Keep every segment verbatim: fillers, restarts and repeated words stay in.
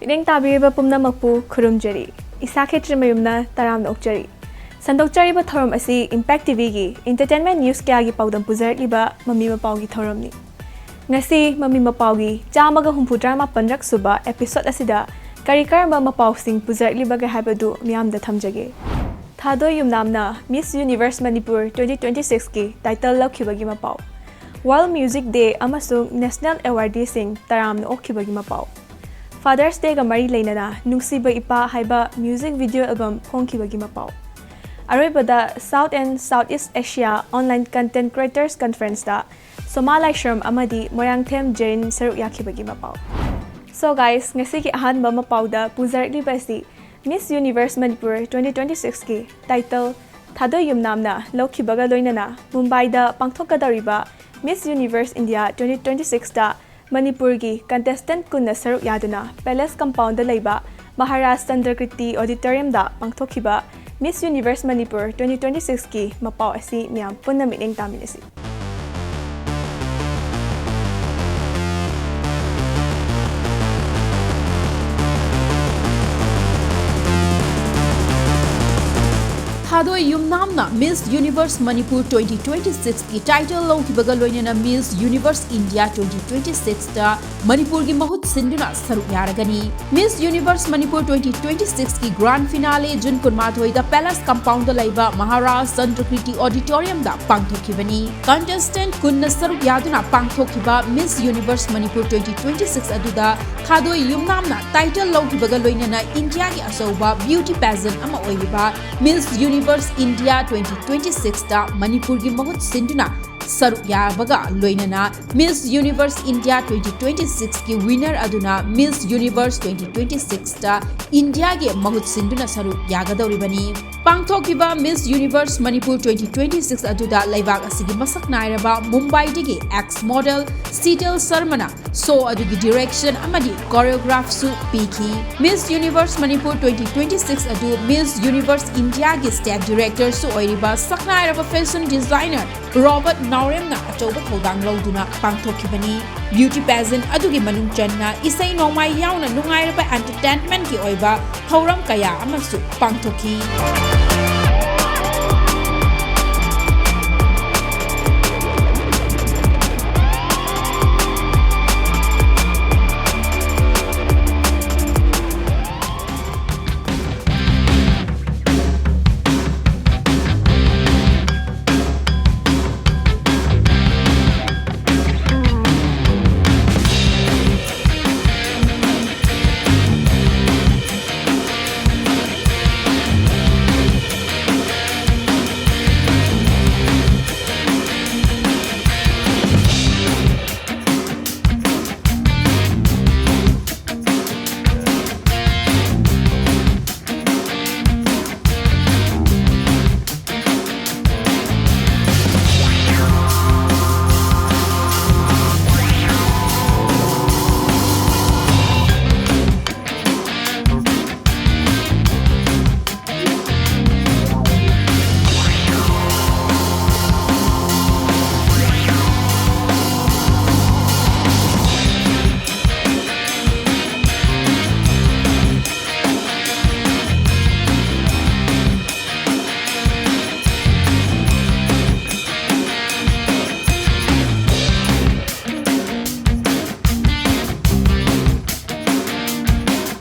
ꯂꯦꯡ ꯇꯥꯕꯤꯔꯤꯕ ꯄꯨꯝꯅꯃꯛꯄꯨ ꯈꯨꯔꯨꯝꯖꯔꯤ꯫ ꯏꯁꯥ ꯈꯦꯇ꯭ꯔꯤꯃꯌꯨꯝꯅ ꯇꯔꯥꯝꯅ ꯑꯣꯛꯆꯔꯤ꯫ ꯁꯟꯗꯣꯛꯆꯔꯤꯕ ꯊꯧꯔꯝ ꯑꯁꯤ Impact ꯇꯤ ꯚꯤꯒꯤ entertainment news ꯀꯌꯥꯒꯤ ꯄꯥꯎꯗꯝ ꯄꯨꯖꯔꯛꯂꯤꯕ ꯃꯃꯤ ꯃꯄꯥꯎꯒꯤ ꯊꯧꯔꯝꯅꯤ꯫ ꯉꯁꯤ ꯃꯃꯤ ꯃꯄꯥꯎꯒꯤ ꯆꯥꯝꯃꯒ ꯍꯨꯝꯐꯨꯇꯔꯥ ꯃꯥꯄꯟꯔꯛ ꯁꯨꯕ episode ꯑꯁꯤꯗ ꯀꯔꯤ ꯀꯔꯝꯕ ꯃꯄꯥꯎꯁꯤꯡ ꯄꯨꯖꯔꯛꯂꯤꯕꯒꯦ ꯍꯥꯏꯕꯗꯨ ꯃꯤꯌꯥꯝꯗ ꯊꯝꯖꯒꯦ꯫ ꯊꯥꯗꯣꯏ ꯌꯨꯝꯅꯥꯝꯅ Miss Universe Manipur twenty twenty six ꯀꯤ title ꯂꯧꯈꯤꯕꯒꯤ ꯃꯄꯥꯎ꯫ World Music Day ꯑꯃꯁꯨꯡ National Awardee ꯁꯤꯡ ꯇꯔꯥꯝꯅ ꯑꯣꯛꯈꯤꯕꯒꯤ ꯃꯄꯥꯎ꯫ Father's Day ꯒ ꯃꯔꯤ ꯂꯩꯅꯅ ꯅꯨꯡꯁꯤꯕ ꯏꯄꯥ ꯍꯥꯏꯕ music video album ꯐꯣꯡꯈꯤꯕꯒꯤ ꯃꯄꯥꯎ꯫ ꯑꯔꯣꯏꯕꯗ South and Southeast Asia Online Content Creators Conference ꯇ ꯁꯣꯃꯥ ꯂꯥꯏꯁ꯭ꯔꯝ ꯑꯃꯗꯤ ꯃꯣꯏꯔꯥꯡꯊꯦꯝ ꯖꯦꯔꯤꯟ ꯁꯔꯨꯛ ꯌꯥꯈꯤꯕꯒꯤ ꯃꯄꯥꯎ꯫ So guys, ꯉꯁꯤꯒꯤ ꯑꯍꯥꯟꯕ ꯃꯄꯥꯎꯗ ꯄꯨꯖꯔꯛꯂꯤꯕ ꯑꯁꯤ Miss Universe Manipur twenty twenty six ꯀꯤ title ꯊꯥꯗꯣꯏ ꯌꯨꯝꯅꯥꯝꯅ ꯂꯧꯈꯤꯕꯒ ꯂꯣꯏꯅꯅ ꯃꯨꯝꯕꯥꯏꯗ ꯄꯥꯡꯊꯣꯛꯀꯗꯧꯔꯤꯕ Miss Universe India twenty twenty six ꯇ ꯃꯅꯤꯄꯨꯔꯒꯤ contestant ꯀꯨꯟꯅ ꯁꯔꯨꯛ ꯌꯥꯗꯨꯅ Palace Compound ꯗ ꯂꯩꯕ ꯃꯍꯥꯔꯥꯖ ꯆꯟꯗ꯭ꯔꯀ꯭ꯔꯤꯇꯤ Auditorium ꯗ ꯄꯥꯡꯊꯣꯛꯈꯤꯕ Miss Universe Manipur twenty twenty six ꯀꯤ ꯃꯄꯥꯎ ꯑꯁꯤ ꯃꯤꯌꯥꯝ ꯄꯨꯟꯅ ꯃꯤꯠꯌꯦꯡ ꯇꯥꯃꯤꯟꯅꯁꯤ꯫ ꯊꯥꯗꯣꯏ ꯌꯨꯝꯅꯥꯝꯅ Miss Universe Manipur twenty twenty six ꯀꯤ title ꯂꯧꯈꯤꯕꯒ ꯂꯣꯏꯅꯅ Miss Universe India twenty twenty six ꯇ ꯃꯅꯤꯄꯨꯔꯒꯤ ꯃꯍꯨꯠ ꯁꯤꯟꯗꯨꯅ ꯁꯔꯨꯛ ꯌꯥꯔꯒꯅꯤ꯫ Miss Universe Manipur twenty twenty six ꯀꯤ grand finale June ꯀꯨꯟꯃꯥꯊꯣꯏꯗ Palace Compound ꯗ ꯂꯩꯕ ꯃꯍꯥꯔꯥꯖ ꯆꯟꯗ꯭ꯔꯀ꯭ꯔꯤꯇꯤ Auditorium ꯗ ꯄꯥꯡꯊꯣꯛꯈꯤꯕꯅꯤ꯫ Contestant ꯀꯨꯟꯅ ꯁꯔꯨꯛ ꯌꯥꯗꯨꯅ ꯄꯥꯡꯊꯣꯛꯈꯤꯕ Miss Universe Manipur twenty twenty six ꯑꯗꯨꯗ ꯊꯥꯗꯣꯏ ꯌꯨꯝꯅꯥꯝꯅ title ꯂꯧꯈꯤꯕꯒ ꯂꯣꯏꯅꯅ ꯏꯟꯗꯤꯌꯥꯒꯤ ꯑꯆꯧꯕ beauty pageant ꯑꯃ ꯑꯣꯏꯔꯤꯕ Miss Universe India twenty twenty six ꯇ ꯃꯅꯤꯄꯨꯔꯒꯤ ꯃꯍꯨꯠ ꯁꯤꯟꯗꯨꯅ ꯁꯔꯨꯛ ꯌꯥꯕꯒ ꯂꯣꯏꯅꯅ Miss Universe India twenty twenty six ꯀꯤ winner ꯑꯗꯨꯅ Miss Universe twenty twenty six ꯇ ꯏꯟꯗꯤꯌꯥꯒꯤ ꯃꯍꯨꯠ ꯁꯤꯟꯗꯨꯅ ꯁꯔꯨꯛ ꯌꯥꯒꯗꯧꯔꯤꯕꯅꯤ꯫ ꯄꯥꯡꯊꯣꯛꯈꯤꯕ Miss Universe Manipur twenty twenty six ꯑꯗꯨꯗ ꯂꯩꯕꯥꯛ ꯑꯁꯤꯒꯤ ꯃꯁꯛ ꯅꯥꯏꯔꯕ ꯃꯨꯝꯕꯥꯏꯗꯒꯤ ex model ꯁꯤꯇꯜ ꯁꯔꯃꯅ show ꯑꯗꯨꯒꯤ direction ꯑꯃꯗꯤ choreograph ꯁꯨ ꯄꯤꯈꯤ꯫ Miss Universe Manipur twenty twenty six ꯑꯗꯨ Miss Universe India ꯒꯤ state director ꯁꯨ ꯑꯣꯏꯔꯤꯕ ꯁꯛꯅꯥꯏꯔꯕ fashion designer ꯔꯣꯕꯔꯠ ꯅꯥꯎꯔꯦꯝꯅ ꯑꯆꯧꯕ ꯊꯧꯗꯥꯡ ꯂꯧꯗꯨꯅ ꯄꯥꯡꯊꯣꯛꯈꯤꯕꯅꯤ꯫ Beauty pageant ꯑꯗꯨꯒꯤ ꯃꯅꯨꯡ ꯆꯟꯅ ꯏꯁꯩ ꯅꯣꯡꯃꯥꯏ ꯌꯥꯎꯅ ꯅꯨꯡꯉꯥꯏꯔꯕ entertainmentꯀꯤ ꯑꯣꯏꯕ ꯊꯧꯔꯝ ꯀꯌꯥ ꯑꯃꯁꯨ ꯄꯥꯡꯊꯣꯛꯈꯤ꯫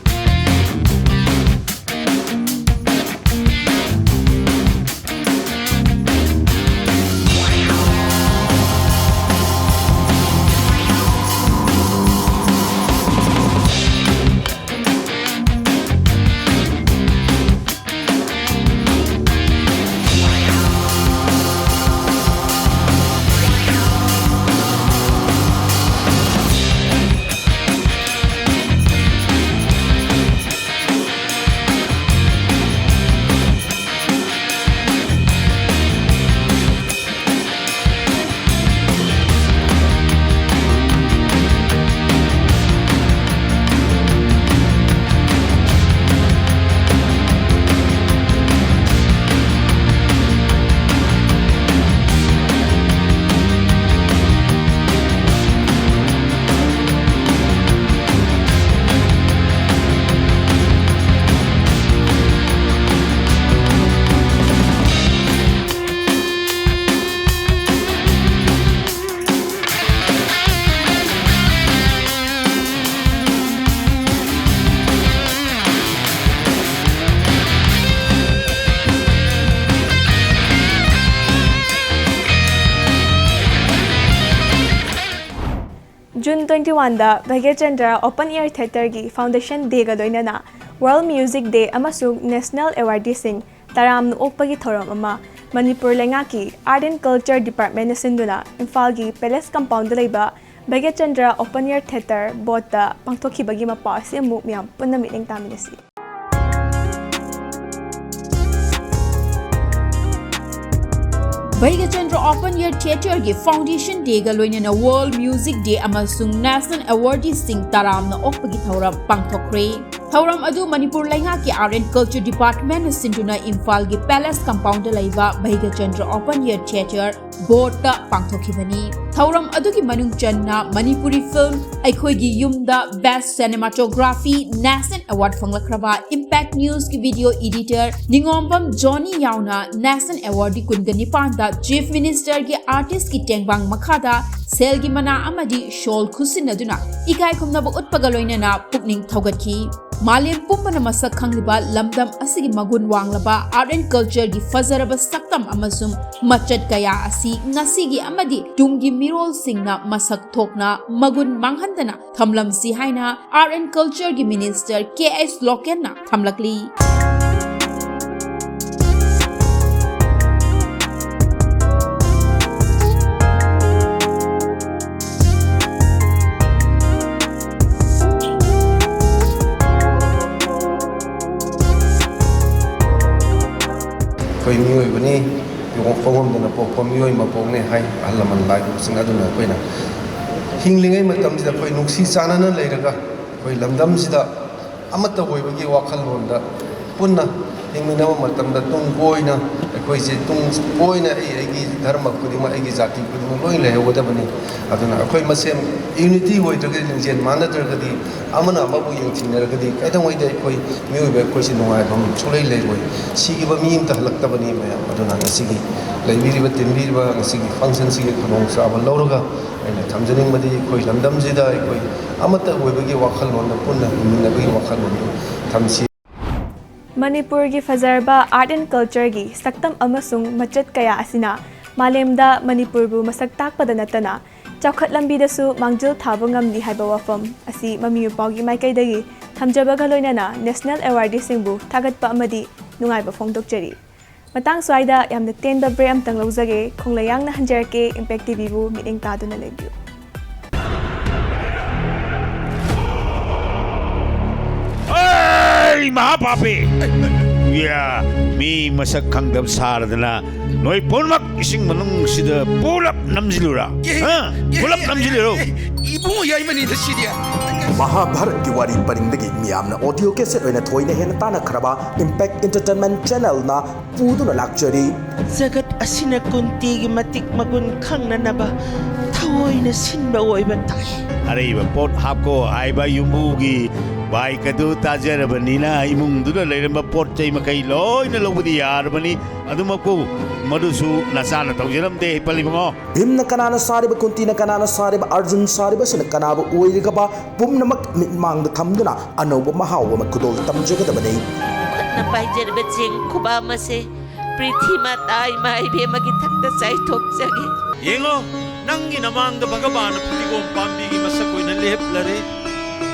ꯇ꯭ꯋꯦꯟꯇꯤ ꯋꯥꯟꯗ ꯚꯥꯒ꯭ꯌꯆꯟꯗ꯭ꯔ Open Air Theatreꯒꯤ Foundation Dayꯒ ꯂꯣꯏꯅꯅ World Music Day ꯑꯃꯁꯨꯡ National Awardeeꯁꯤꯡ ꯇꯔꯥꯝꯅ ꯑꯣꯛꯄꯒꯤ ꯊꯧꯔꯝ ꯑꯃ ꯃꯅꯤꯄꯨꯔ ꯂꯩꯉꯥꯛꯀꯤ Art and Culture Departmentꯅ ꯁꯤꯟꯗꯨꯅ ꯏꯝꯐꯥꯜꯒꯤ Palace Compoundꯗ ꯂꯩꯕ ꯚꯥꯒ꯭ꯌꯆꯟꯗ꯭ꯔ Open Air Theatre ꯕꯣꯠꯇ ꯄꯥꯡꯊꯣꯛꯈꯤꯕꯒꯤ ꯃꯄꯥꯎ ꯑꯁꯤ ꯑꯃꯨꯛ ꯃꯤꯌꯥꯝ ꯄꯨꯟꯅ ꯃꯤꯠꯌꯦꯡ ꯇꯥꯃꯤꯟꯅꯁꯤ꯫ ꯚꯥꯒ꯭ꯌꯆꯟꯗ꯭ꯔ Open Air Theatreꯒꯤ Foundation Dayꯒ ꯂꯣꯏꯅꯅ World Music Day ꯑꯃꯁꯨꯡ National Awardeeꯁꯤꯡ ꯇꯔꯥꯝꯅ ꯑꯣꯛꯄꯒꯤ ꯊꯧꯔꯝ ꯄꯥꯡꯊꯣꯛꯈ꯭ꯔꯦ꯫ ꯊꯧꯔꯝ ꯑꯗꯨ ꯃꯅꯤꯄꯨꯔ ꯂꯩꯉꯥꯛꯀꯤ Art and Culture Departmentꯅ ꯁꯤꯟꯗꯨꯅ ꯏꯝꯐꯥꯜꯒꯤ Palace Compoundꯗ ꯂꯩꯕ ꯚꯥꯒ꯭ꯌꯆꯟꯗ꯭ꯔ Open Air Theatre ꯕꯣꯠꯇ ꯄꯥꯡꯊꯣꯛꯈꯤꯕꯅꯤ꯫ ꯊꯧꯔꯝ ꯑꯗꯨꯒꯤ ꯃꯅꯨꯡ ꯆꯟꯅ ꯃꯅꯤꯄꯨꯔꯤ film ꯑꯩꯈꯣꯏꯒꯤ ꯌꯨꯝꯗ Best Cinematography National Award ꯐꯪꯂꯛꯈ꯭ꯔꯕ Impact Newsꯀꯤ video editor ꯅꯤꯉꯣꯝꯕꯝ ꯖꯣꯅꯤ ꯌꯥꯎꯅ National Awardee ꯀꯨꯟꯒ ꯅꯤꯄꯥꯟꯗ Chief Ministerꯒꯤ Artistꯀꯤ ꯇꯦꯡꯕꯥꯡ ꯃꯈꯥꯗ ꯁꯦꯜꯒꯤ ꯃꯅꯥ ꯑꯃꯗꯤ shawl ꯈꯨꯠꯁꯤꯟꯅꯗꯨꯅ ꯏꯀꯥꯏ ꯈꯨꯝꯅꯕ ꯎꯠꯄꯒ ꯂꯣꯏꯅꯅ ꯄꯨꯛꯅꯤꯡ ꯊꯧꯒꯠꯈꯤ꯫ ꯃꯥꯂꯦꯝ ꯄꯨꯝꯕꯅ ꯃꯁꯛ ꯈꯪꯂꯤꯕ ꯂꯝꯗꯝ ꯑꯁꯤꯒꯤ ꯃꯒꯨꯟ ꯋꯥꯡꯂꯕ Art and Cultureꯒꯤ ꯐꯖꯔꯕ ꯁꯛꯇꯝ ꯑꯃꯁꯨꯡ ꯃꯆꯠ ꯀꯌꯥ ꯑꯁꯤ ꯉꯁꯤꯒꯤ ꯑꯃꯗꯤ ꯇꯨꯡꯒꯤ ꯃꯤꯔꯣꯜꯁꯤꯡꯅ ꯃꯁꯛ ꯊꯣꯛꯅ ꯃꯒꯨꯟ ꯃꯥꯡꯍꯟꯗꯅ ꯊꯝꯂꯝꯁꯤ ꯍꯥꯏꯅ Art and Cultureꯒꯤ Minister ꯀꯦ ꯑꯩꯆ ꯂꯣꯀꯦꯟꯅ ꯊꯝꯂꯛꯂꯤ꯫ ꯑꯩꯈꯣꯏ ꯃꯤꯑꯣꯏꯕꯅꯤ, ꯌꯣꯡ ꯄꯣꯛꯐꯝꯗꯅ ꯄꯣꯛꯄ ꯃꯤꯑꯣꯏ ꯃꯄꯣꯛꯅꯦ ꯍꯥꯏ ꯑꯍꯜ ꯂꯃꯟ ꯂꯥꯏ ꯏꯃꯥꯁꯤꯡ꯫ ꯑꯗꯨꯅ ꯑꯩꯈꯣꯏꯅ ꯍꯤꯡꯂꯤꯉꯩ ꯃꯇꯝꯁꯤꯗ ꯑꯩꯈꯣꯏ ꯅꯨꯡꯁꯤ ꯆꯥꯟꯅꯅ ꯂꯩꯔꯒ ꯑꯩꯈꯣꯏ ꯂꯝꯗꯝꯁꯤꯗ ꯑꯃꯠꯇ ꯑꯣꯏꯕꯒꯤ ꯋꯥꯈꯜꯂꯣꯟꯗ ꯄꯨꯟꯅ ꯍꯤꯡꯃꯤꯟꯅꯕ ꯃꯇꯝꯗ ꯇꯨꯡ ꯀꯣꯏꯅ ꯑꯩꯈꯣꯏꯁꯦ ꯇꯨꯡ ꯀꯣꯏꯅ ꯑꯩ ꯑꯩꯒꯤ ꯙꯔꯃ ꯈꯨꯗꯤꯡꯃꯛ, ꯑꯩꯒꯤ ꯖꯥꯇꯤ ꯈꯨꯗꯤꯡꯃꯛ ꯂꯣꯏ ꯂꯩꯍꯧꯒꯗꯕꯅꯤ꯫ ꯑꯗꯨꯅ ꯑꯩꯈꯣꯏ ꯃꯁꯦꯟ unity ꯑꯣꯏꯗ꯭ꯔꯒꯗꯤ, ꯂꯤꯡꯖꯦꯜ ꯃꯥꯟꯅꯗ꯭ꯔꯒꯗꯤ, ꯑꯃꯅ ꯑꯃꯕꯨ ꯌꯦꯡꯊꯤꯅꯔꯒꯗꯤ ꯀꯩꯗꯧꯉꯩꯗ ꯑꯩꯈꯣꯏ ꯃꯤꯑꯣꯏꯕ ꯑꯩꯈꯣꯏꯁꯤ ꯅꯨꯡꯉꯥꯏꯐꯝ ꯁꯨꯡꯂꯩ ꯂꯩꯔꯣꯏ꯫ ꯁꯤꯈꯤꯕ ꯃꯤ ꯑꯃꯇ ꯍꯜꯂꯛꯇꯕꯅꯤ ꯃꯌꯥꯝ꯫ ꯑꯗꯨꯅ ꯉꯁꯤꯒꯤ ꯂꯩꯕꯤꯔꯤꯕ ꯇꯤꯟꯕꯤꯔꯤꯕ ꯉꯁꯤꯒꯤ functionꯁꯤꯒꯤ ꯈꯨꯗꯣꯡꯆꯥꯕ ꯂꯧꯔꯒ ꯑꯩꯅ ꯊꯝꯖꯅꯤꯡꯕꯗꯤ ꯑꯩꯈꯣꯏ ꯂꯝꯗꯝꯁꯤꯗ ꯑꯩꯈꯣꯏ ꯑꯃꯠꯇ ꯑꯣꯏꯕꯒꯤ ꯋꯥꯈꯜꯂꯣꯟꯗ ꯄꯨꯟꯅ ꯍꯤꯡꯃꯤꯟꯅꯕꯒꯤ ꯋꯥꯈꯜꯂꯣꯟꯗꯨ ꯊꯝꯁꯤ꯫ ꯃꯅꯤꯄꯨꯔꯒꯤ ꯐꯖꯔꯕ Art and Cultureꯒꯤ ꯁꯛꯇꯝ ꯑꯃꯁꯨꯡ ꯃꯆꯠ ꯀꯌꯥ ꯑꯁꯤꯅ ꯃꯥꯂꯦꯝꯗ ꯃꯅꯤꯄꯨꯔꯕꯨ ꯃꯁꯛ ꯇꯥꯛꯄꯗ ꯅꯠꯇꯅ ꯆꯥꯎꯈꯠ ꯂꯝꯕꯤꯗꯁꯨ ꯃꯥꯡꯖꯤꯜ ꯊꯥꯕ ꯉꯝꯂꯤ ꯍꯥꯏꯕ ꯋꯥꯐꯝ ꯑꯁꯤ ꯃꯃꯤ ꯃꯄꯥꯎꯒꯤ ꯃꯥꯏꯀꯩꯗꯒꯤ ꯊꯝꯖꯕꯒ ꯂꯣꯏꯅꯅ national awardꯁꯤꯡꯕꯨ ꯊꯥꯒꯠꯄ ꯑꯃꯗꯤ ꯅꯨꯡꯉꯥꯏꯕ ꯐꯣꯡꯗꯣꯛꯆꯔꯤ꯫ ꯃꯇꯥꯡ ꯁ꯭ꯋꯥꯏꯗ ꯌꯥꯝꯅ ꯇꯦꯟꯕ break ꯑꯃꯇꯪ ꯂꯧꯖꯒꯦ꯫ ꯈꯣꯡꯂꯩ ꯌꯥꯡꯅ ꯍꯟꯖꯔꯛꯀꯦ꯫ Impact TVꯕꯨ ꯃꯤꯠꯌꯦꯡ ꯇꯥꯗꯨꯅ ꯂꯩꯕꯤꯌꯨ꯫ ꯑꯩ ꯃꯍꯥꯄꯥꯄꯤ! ꯌꯥ, ꯃꯤ ꯃꯁꯛ ꯈꯪꯗꯕ ꯁꯥꯔꯗꯅ ꯅꯣꯏ ꯄꯨꯝꯅꯃꯛ ꯏꯁꯤꯡ ꯃꯅꯨꯡꯁꯤꯗ ꯄꯨꯂꯞ ꯅꯝꯁꯤꯜꯂꯨꯔꯥ? ꯍꯥ? ꯄꯨꯂꯞ ꯅꯝꯁꯤꯜꯂꯨꯔꯣ? ꯏꯕꯨꯡꯉꯣ ꯌꯥꯏꯃꯅꯤꯗ ꯁꯤꯗꯤ꯫ ꯃꯍꯥꯚꯥꯔꯠꯀꯤ ꯋꯥꯔꯤ ꯄꯔꯤꯡꯗꯒꯤ ꯃꯤꯌꯥꯝꯅ audio cassette ꯑꯣꯏꯅ ꯊꯣꯏꯅ ꯍꯦꯟꯅ ꯇꯥꯟꯅꯈ꯭ꯔꯕ Impact Entertainment Channelꯅ ꯄꯨꯗꯨꯅ ꯂꯥꯛꯆꯔꯤ꯫ ꯖꯒꯠ ꯑꯁꯤꯅ ꯀꯨꯟꯇꯤꯒꯤ ꯃꯇꯤꯛ ꯃꯒꯨꯟ ꯈꯪꯅꯅꯕ ꯊꯑꯣꯏꯅ ꯁꯤꯟꯕ ꯑꯣꯏꯕ ꯇꯥꯏ꯫ ꯑꯔꯩꯕ ꯄꯣꯠ ꯍꯥꯞꯀꯣ ꯍꯥꯏꯕ ꯌꯨꯝꯕꯨꯒꯤ bike ꯑꯗꯨ ꯇꯥꯖꯔꯕꯅꯤꯅ ꯏꯃꯨꯡꯗꯨꯗ ꯂꯩꯔꯝꯕ ꯄꯣꯠ ꯆꯩ ꯃꯈꯩ ꯂꯣꯏꯅ ꯂꯧꯕꯗꯤ ꯌꯥꯔꯕꯅꯤ꯫ ꯑꯗꯨꯃꯛꯄꯨ ꯃꯗꯨꯁꯨ ꯅꯆꯥꯅ ꯇꯧꯖꯔꯝꯗꯦ ꯍꯤꯄꯜ ꯏꯕꯨꯡꯉꯣ꯫ ꯚꯤꯝꯅ ꯀꯅꯥꯅ ꯁꯥꯔꯤꯕ, ꯀꯨꯟꯇꯤꯅ ꯀꯅꯥꯅ ꯁꯥꯔꯤꯕ, ꯑꯔꯖꯨꯟ ꯁꯥꯔꯤꯕꯁꯤꯅ ꯀꯅꯥꯕꯨ ꯑꯣꯏꯔꯤꯒꯕ ꯄꯨꯝꯅꯃꯛ ꯃꯤꯠꯃꯥꯡꯗ ꯊꯝꯗꯨꯅ ꯑꯅꯧꯕ ꯃꯍꯥꯎ ꯑꯃ ꯈꯨꯗꯣꯜ ꯇꯝꯖꯒꯗꯕꯅꯤ꯫ ꯈꯨꯠꯅ ꯄꯥꯏꯖꯔꯤꯕ ꯆꯦꯡ ꯈꯨꯕꯥꯝ ꯑꯁꯦ ꯄ꯭ꯔꯤꯊꯤ ꯃꯥꯇꯥ ꯏꯃꯥ ꯏꯕꯦꯝꯃꯒꯤ ꯊꯛꯇ ꯆꯥꯏꯊꯣꯛꯆꯒꯦ꯫ ꯌꯦꯡꯉꯣ, ꯅꯪꯒꯤ ꯅꯃꯥꯡꯗ ꯚꯒꯕꯥꯟꯅ ꯐꯗꯤꯒꯣꯝ ꯄꯥꯝꯕꯤꯒꯤ ꯃꯁꯛ ꯑꯣꯏꯅ ꯂꯦꯞꯂꯔꯦ꯫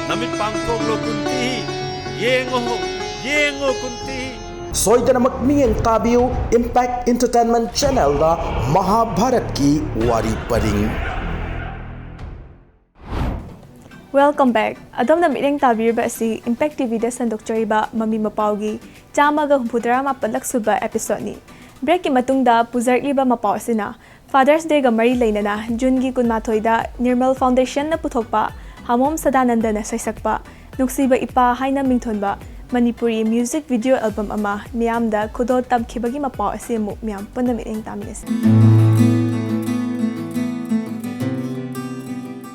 ꯅꯃꯤꯠ ꯄꯥꯡꯊꯣꯛꯂꯣ ꯀꯨꯟꯇꯤ, ꯌꯦꯡꯉꯣ, ꯌꯦꯡꯉꯣ ꯀꯨꯟꯇꯤ꯫ ꯁꯣꯏꯗꯅꯃꯛ ꯃꯤꯠꯌꯦꯡ ꯇꯥꯕꯤꯌꯨ Impact Entertainment Channelꯗ ꯃꯍꯥꯚꯥꯔꯠꯀꯤ ꯋꯥꯔꯤ ꯄꯔꯤꯡ꯫ Welcome back꯫ ꯑꯗꯣꯝꯅ ꯃꯤꯠꯌꯦꯡ ꯇꯥꯕꯤꯔꯤꯕ ꯑꯁꯤ Impact TVꯗ ꯁꯟꯗꯣꯛꯆꯔꯤꯕ ꯃꯃꯤ ꯃꯄꯥꯎꯒꯤ ꯆꯥꯝꯃꯒ ꯍꯨꯝꯐꯨꯇꯔꯥ ꯃꯥꯄꯜꯂꯛ ꯁꯨꯕ episodeꯅꯤ꯫ Breakꯀꯤ ꯃꯇꯨꯡꯗ ꯄꯨꯖꯔꯛꯂꯤꯕ ꯃꯄꯥꯎ ꯑꯁꯤꯅ Father's Dayꯒ ꯃꯔꯤ ꯂꯩꯅꯅ Juneꯒꯤ ꯀꯨꯟꯃꯥꯊꯣꯏꯗ Nirmal Foundationꯅ ꯄꯨꯊꯣꯛꯄ ꯍꯥꯃꯣꯝ ꯁꯗꯥꯅꯟꯗꯅ ꯁꯩꯁꯛꯄ ꯅꯨꯡꯁꯤꯕ ꯏꯄꯥ ꯍꯥꯏꯅ ꯃꯤꯡꯊꯣꯟꯕ ꯃꯅꯤꯄꯨꯔꯤ music video album ꯑꯃ ꯃꯤꯌꯥꯝꯗ ꯈꯨꯗꯣꯜ ꯇꯝꯈꯤꯕꯒꯤ ꯃꯄꯥꯎ ꯑꯁꯤ ꯑꯃꯨꯛ ꯃꯤꯌꯥꯝ ꯄꯨꯟꯅ ꯃꯤꯠꯌꯦꯡ ꯇꯥꯃꯤꯟꯅꯁꯤ꯫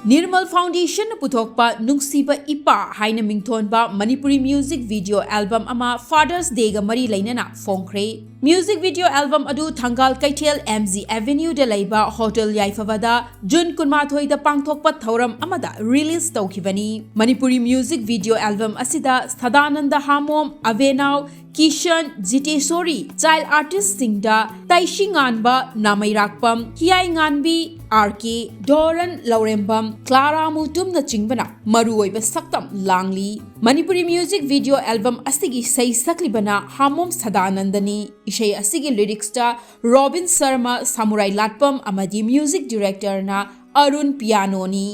Nirmal Foundationꯅ ꯄꯨꯊꯣꯛꯄ ꯅꯨꯡꯁꯤꯕ ꯏꯄꯥ ꯍꯥꯏꯅ ꯃꯤꯡꯊꯣꯟꯕ ꯃꯅꯤꯄꯨꯔꯤ music video album ꯑꯃ Father's Dayꯒ ꯃꯔꯤ ꯂꯩꯅꯅ ꯐꯣꯡꯈ꯭ꯔꯦ꯫ Music video album ꯑꯗꯨ ꯊꯪꯒꯥꯜ ꯀꯩꯊꯦꯜ MG Avenueꯗ ꯂꯩꯕ Hotel ꯌꯥꯏꯐꯕꯗ June ꯀꯨꯟꯃꯥꯊꯣꯏꯗ ꯄꯥꯡꯊꯣꯛꯄ ꯊꯧꯔꯝ ꯑꯃꯗ release ꯇꯧꯈꯤꯕꯅꯤ꯫ ꯃꯅꯤꯄꯨꯔꯤ music video album ꯑꯁꯤꯗ ꯁꯗꯥꯅꯟꯗ ꯍꯥꯃꯣꯝ, ꯑꯕꯦꯅꯥꯎ, ꯀꯤꯁꯟ, ꯖꯤꯇꯦꯁꯣꯔꯤ, child artistꯁꯤꯡꯗ ꯑꯩꯁꯤ ꯉꯥꯟꯕ, ꯅꯥꯃꯩꯔꯥꯛꯄꯝ, ꯍꯤꯌꯥꯏ ꯉꯥꯟꯕꯤ, ꯑꯥꯔ ꯀꯦ, ꯗꯣꯔꯟ ꯂꯧꯔꯦꯝꯕꯝ, ꯀ꯭ꯂꯥꯔꯥ ꯃꯨꯇꯨꯝꯅꯆꯤꯡꯕꯅ ꯃꯔꯨꯑꯣꯏꯕ ꯁꯛꯇꯝ ꯂꯥꯡꯂꯤ꯫ ꯃꯅꯤꯄꯨꯔꯤ ꯃ꯭ꯌꯨꯖꯤꯛ ꯚꯤꯗꯤꯑꯣ ꯑꯦꯜꯕꯝ ꯑꯁꯤꯒꯤ ꯏꯁꯩ ꯁꯛꯂꯤꯕꯅ ꯍꯥꯃꯣꯝ ꯁꯗꯥꯅꯟꯗꯅꯤ꯫ ꯏꯁꯩ ꯑꯁꯤꯒꯤ ꯂꯤꯔꯤꯛꯁꯇ ꯔꯣꯕꯤꯟ ꯁꯔꯃ, ꯁꯥꯃꯨꯔꯥꯏ ꯂꯥꯠꯄꯝ ꯑꯃꯗꯤ ꯃ꯭ꯌꯨꯖꯤꯛ ꯗꯤꯔꯦꯛꯇꯔꯅ ꯑꯔꯨꯟ ꯄꯤꯌꯥꯅꯣꯅꯤ꯫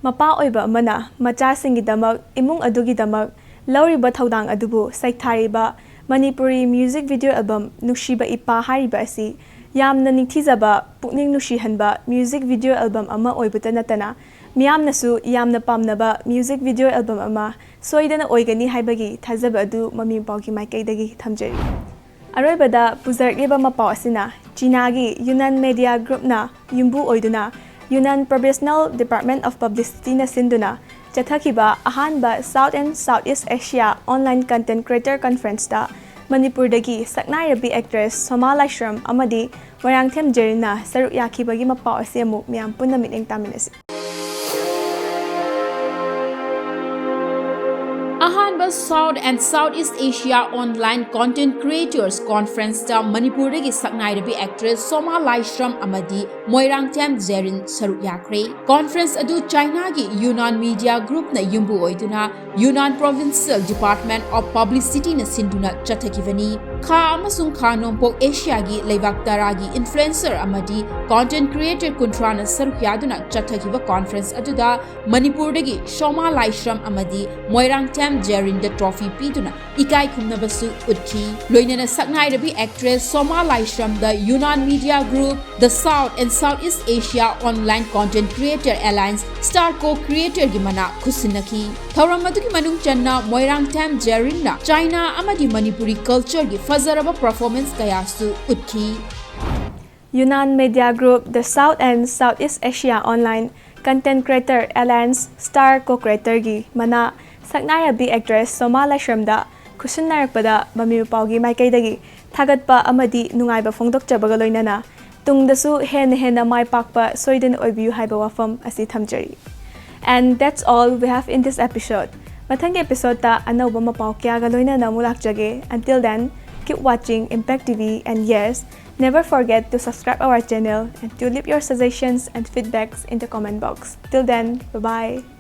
ꯃꯄꯥ ꯑꯣꯏꯕ ꯑꯃꯅ ꯃꯆꯥꯁꯤꯡꯒꯤꯗꯃꯛ, ꯏꯃꯨꯡ ꯑꯗꯨꯒꯤꯗꯃꯛ ꯂꯧꯔꯤꯕ ꯊꯧꯗꯥꯡ ꯑꯗꯨꯕꯨ ꯁꯩꯊꯥꯔꯤꯕ ꯃꯅꯤꯄꯨꯔꯤ ꯃ꯭ꯌꯨꯖꯤꯛ ꯚꯤꯗꯤꯑꯣ ꯑꯦꯜꯕꯝ ꯅꯨꯡꯁꯤꯕ ꯏꯄꯥ ꯍꯥꯏꯔꯤꯕ ꯑꯁꯤ ꯌꯥꯝꯅ ꯅꯤꯡꯊꯤꯖꯕ, ꯄꯨꯛꯅꯤꯡ ꯅꯨꯡꯁꯤꯍꯟꯕ ꯃ꯭ꯌꯨꯖꯤꯛ ꯚꯤꯗꯤꯑꯣ ꯑꯦꯜꯕꯝ ꯑꯃ ꯑꯣꯏꯕꯇ ꯅꯠꯇꯅ, ꯃꯤꯌꯥꯝꯅꯁꯨ ꯌꯥꯝꯅ ꯄꯥꯝꯅꯕ ꯃ꯭ꯌꯨꯖꯤꯛ ꯚꯤꯗꯤꯑꯣ ꯑꯦꯜꯕꯝ ꯑꯃ ꯁꯣꯏꯗꯅ ꯑꯣꯏꯒꯅꯤ ꯍꯥꯏꯕꯒꯤ ꯊꯥꯖꯕ ꯑꯗꯨ ꯃꯃꯤ ꯃꯄꯥꯎꯒꯤ ꯃꯥꯏꯀꯩꯗꯒꯤ ꯊꯝꯖꯔꯤ꯫ ꯑꯔꯣꯏꯕꯗ ꯄꯨꯖꯔꯛꯂꯤꯕ ꯃꯄꯥꯎ ꯑꯁꯤꯅ ꯆꯤꯅꯥꯒꯤ ꯌꯨꯅꯥꯟ ꯃꯦꯗꯤꯌꯥ ꯒ꯭ꯔꯨꯞꯅ ꯌꯨꯝꯕꯨ ꯑꯣꯏꯗꯨꯅ ꯌꯨꯅꯥꯟ Provisional Department of Publicityꯅ ꯁꯤꯟꯗꯨꯅ ꯆꯠꯊꯈꯤꯕ ꯑꯍꯥꯟꯕ South and South East Asia Online Content Creator Conferenceꯇ ꯃꯅꯤꯄꯨꯔꯗꯒꯤ ꯁꯛꯅꯥꯏꯔꯕꯤ ꯑꯦꯛꯇ꯭ꯔꯦꯁ ꯁꯣꯃꯥ ꯂꯥꯏꯁ꯭ꯔꯝ ꯑꯃꯗꯤ ꯃꯣꯏꯔꯥꯡꯊꯦꯝ ꯖꯦꯔꯤꯟꯅ ꯁꯔꯨꯛ ꯌꯥꯈꯤꯕꯒꯤ ꯃꯄꯥꯎ ꯑꯁꯤ ꯑꯃꯨꯛ ꯃꯌꯥꯝ ꯄꯨꯟꯅ ꯃꯤꯠꯌꯦꯡ ꯇꯥꯃꯤꯟꯅꯁꯤ꯫ ꯑꯍꯥꯟꯕ South and South East Asia Online Content Creators Conferenceꯇ ꯃꯅꯤꯄꯨꯔꯗꯒꯤ ꯁꯛꯅꯥꯏꯔꯕꯤ ꯑꯦꯛꯇ꯭ꯔꯦꯁ ꯁꯣꯃꯥ ꯂꯥꯏꯁ꯭ꯔꯝ ꯑꯃꯗꯤ ꯃꯣꯏꯔꯥꯡꯊꯦꯝ ꯖꯦꯔꯤꯟ ꯁꯔꯨꯛ ꯌꯥꯈ꯭ꯔꯦ꯫ ꯀꯣꯟꯐ꯭ꯔꯦꯟꯁ ꯑꯗꯨ ꯆꯥꯏꯅꯥꯒꯤ ꯌꯨꯅꯥꯟ ꯃꯤꯗꯤꯌꯥ ꯒ꯭ꯔꯨꯞꯅ ꯌꯨꯝꯕꯨ ꯑꯣꯏꯗꯨꯅ Yunnan Provincial Department of Publicityꯅ ꯁꯤꯟꯗꯨꯅ ꯆꯠꯊꯈꯤꯕꯅꯤ꯫ ꯈꯥ ꯑꯃꯁꯨꯡ ꯈꯥ ꯅꯣꯡꯄꯣꯛ ꯑꯦꯁꯤꯌꯥꯒꯤ ꯂꯩꯕꯥꯛ ꯇꯔꯥꯒꯤ ꯏꯟꯐ꯭ꯂꯨꯑꯦꯟꯁꯔ ꯑꯃꯗꯤ ꯀꯣꯟꯇꯦꯟꯠ ꯀ꯭ꯔꯤꯌꯦꯇꯔ ꯀꯨꯟꯊ꯭ꯔꯥꯅ ꯁꯔꯨꯛ ꯌꯥꯗꯨꯅ ꯆꯠꯊꯈꯤꯕ ꯀꯣꯟꯐ꯭ꯔꯦꯟꯁ ꯑꯗꯨꯗ ꯃꯅꯤꯄꯨꯔꯗꯒꯤ ꯁꯣꯃꯥ ꯂꯥꯏꯁ꯭ꯔꯝ ꯑꯃꯗꯤ ꯃꯣꯏꯔꯥꯡꯊꯦꯝ ꯖꯦꯔꯤꯟꯗ ꯇ꯭ꯔꯣꯐꯤ ꯄꯤꯗꯨꯅ ꯏꯀꯥꯏ ꯈꯨꯝꯅꯕꯁꯨ ꯎꯠꯈꯤ꯫ ꯂꯣꯏꯅꯅ ꯁꯛꯅꯥꯏꯔꯕꯤ actress Soma ꯂꯥꯏꯁ꯭ꯔꯝꯗ Yunnan Media Group, The South and Southeast Asia Online Content Creator Alliance Star Co-Creatorꯒꯤ ꯃꯅꯥ ꯈꯨꯠꯁꯤꯟꯅꯈꯤ꯫ ꯊꯧꯔꯝ ꯑꯗꯨꯒꯤ ꯃꯅꯨꯡ ꯆꯟꯅ ꯃꯣꯏꯔꯥꯡꯊꯦꯝ ꯖꯦꯔꯤꯟꯅ ꯆꯥꯏꯅꯥ ꯑꯃꯗꯤ ꯃꯅꯤꯄꯨꯔꯤ ꯀꯜꯆꯔꯒꯤ ꯐꯖꯔꯕ ꯄꯔꯐꯣꯔꯃꯦꯟꯁ ꯀꯌꯥꯁꯨ ꯎꯠꯈꯤ꯫ Yunnan Media Group, The South and Southeast Asia Online Content Creator Alliance Star Co-Creatorꯒꯤ ꯃꯅꯥ ꯁꯛꯅꯥꯏꯔꯕꯤ ꯑꯦꯛꯇ꯭ꯔꯦꯁ ꯁꯣꯃꯥ ꯂꯥꯏꯁ꯭ꯔꯝꯗ ꯈꯨꯠꯁꯤꯟꯅꯔꯛꯄꯗ ꯃꯃꯤ ꯃꯄꯥꯎꯒꯤ ꯃꯥꯏꯀꯩꯗꯒꯤ ꯊꯥꯒꯠꯄ ꯑꯃꯗꯤ ꯅꯨꯡꯉꯥꯏꯕ ꯐꯣꯡꯗꯣꯛꯆꯕꯒ ꯂꯣꯏꯅꯅ ꯇꯨꯡꯗꯁꯨ ꯍꯦꯟꯅ ꯍꯦꯟꯅ ꯃꯥꯏ ꯄꯥꯛꯄ ꯁꯣꯏꯗꯅ ꯑꯣꯏꯕꯤꯌꯨ ꯍꯥꯏꯕ ꯋꯥꯐꯝ ꯑꯁꯤ ꯊꯝꯖꯔꯤ꯫ And that's all we have in this episode. ꯃꯊꯪꯒꯤ episodeꯇ ꯑꯅꯧꯕ ꯃꯄꯥꯎ ꯀꯌꯥꯒ ꯂꯣꯏꯅꯅ ꯑꯃꯨꯛ ꯂꯥꯛꯆꯒꯦ. Until then, keep watching Impact T V and yes, Never forget to subscribe our channel and to leave your suggestions and feedbacks in the comment box. Till then, bye-bye.